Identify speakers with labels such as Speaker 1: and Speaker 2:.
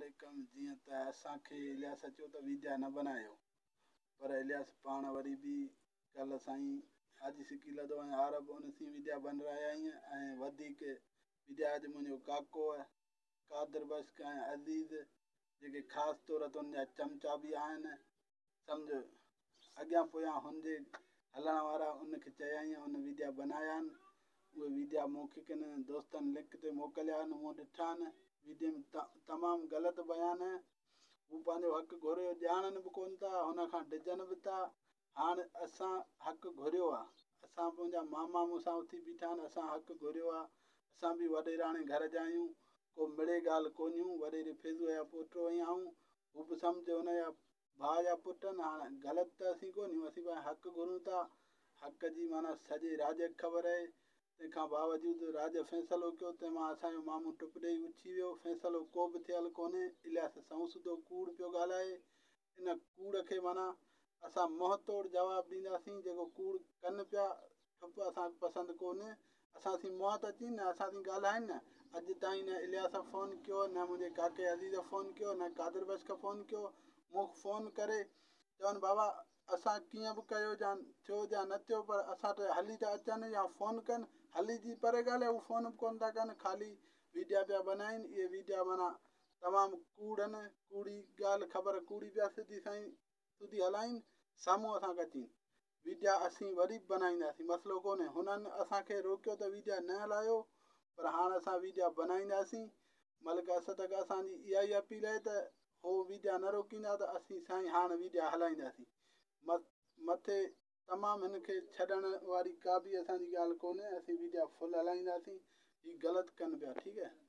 Speaker 1: عليڪم جيئن ته اسان کي الياس چيو ته ويڊيا نه بنايو پر الياس پاڻ وري به ڪل سائين حاجي سڪي لڌو ۽ عارب ان سين ويڊيا بنرايائين ۽ وڌيڪ ويڊيا اڄ منهنجو ڪاڪو قادر بشڪ ۽ عزيز جيڪي خاص طور تي ان جا چمچا به آهن سمجهه اڳيان پويان هن جي هلڻ وارا ان کي چيائين ان ويڊيا بنايا آهن اهي ويڊيا مون کي ڪن دوستن لنڪ تي موڪليا آهن مون ڏٺا آهن ويڊيو ۾ تمام غلط بيان آهي هو پنهنجو حق گهريو ڄاڻن به ڪون ٿا هن کان ڊڄن به ٿا هاڻ اسان حق گهريو آهي اسان منهنجا ماما مون سان اٿي بيٺا آهن اسان حق گهريو آهي اسان به وڏيراڻي گهر جا آهيون ڪو مڙي ڳالهه ڪونهيون وڏيري فيضو جا پوٽو ۽ آئون هو به سمجهه هن جا ڀاء جا پٽ آهن هاڻ غلط ته اسين ڪونهيون اسين پنهنجو حق گهرون ٿا حق جي معنيٰ سڄي راڄ کي خبر آهي تنهن کان باوجود راڄ فيصلو ڪيو تنهن مان اسان جو مامو ٽپ ڏيئي اڇي ويو فيصلو ڪو به ٿيل ڪونهي الياس سنئون سڌو ڪوڙ پيو ڳالهائي ان ڪوڙ کي معنيٰ اسان منهن توڙ جواب ڏينداسين جيڪو ڪوڙ ڪن پيا ٺپ اسان کي پسند ڪونهي اسان سين منهن ته اچين نه اسان سين ڳالهائين نه اڄ تائين نه الياس فون ڪيو نه منهنجي ڪاڪي عزيز فون ڪيو نه قادر بخش فون ڪيو مون فون ڪري چون بابا اسان ڪيئن به ڪيو جان ٿيو يا نه ٿيو پر اسان ته هلي ته اچن يا فون ڪن هلي جي پري ڳالهه هو فون به ڪون ٿا ڪن خالي ويڊيا پيا بنائين اهي ويڊيا معنيٰ تمام ڪوڙن ڪوڙي ڳالهه خبر ڪوڙي پيا سڌي سائين سڌي هلائين سامهون اسان کي اچين ويڊيا اسين وري به بنائينداسين مسئلو ڪونهي هنن اسان کي روڪيو ته ويڊيا نه هلايو پر هاڻ اسان ويڊيا بنائينداسين ملڪ اسد کي اسان جي اها ئي اپيل آهي ته هو ويڊيا نه روڪيندا ته اسين سائين هاڻ ويڊيا هلائينداسين مٿي تمام هن کي ڇڏڻ واري ڪا به اسان جي ڳالهه ڪونهي اسين ويڊيا فل هلائينداسين هي غلط ڪن پيا ٺيڪ آهي.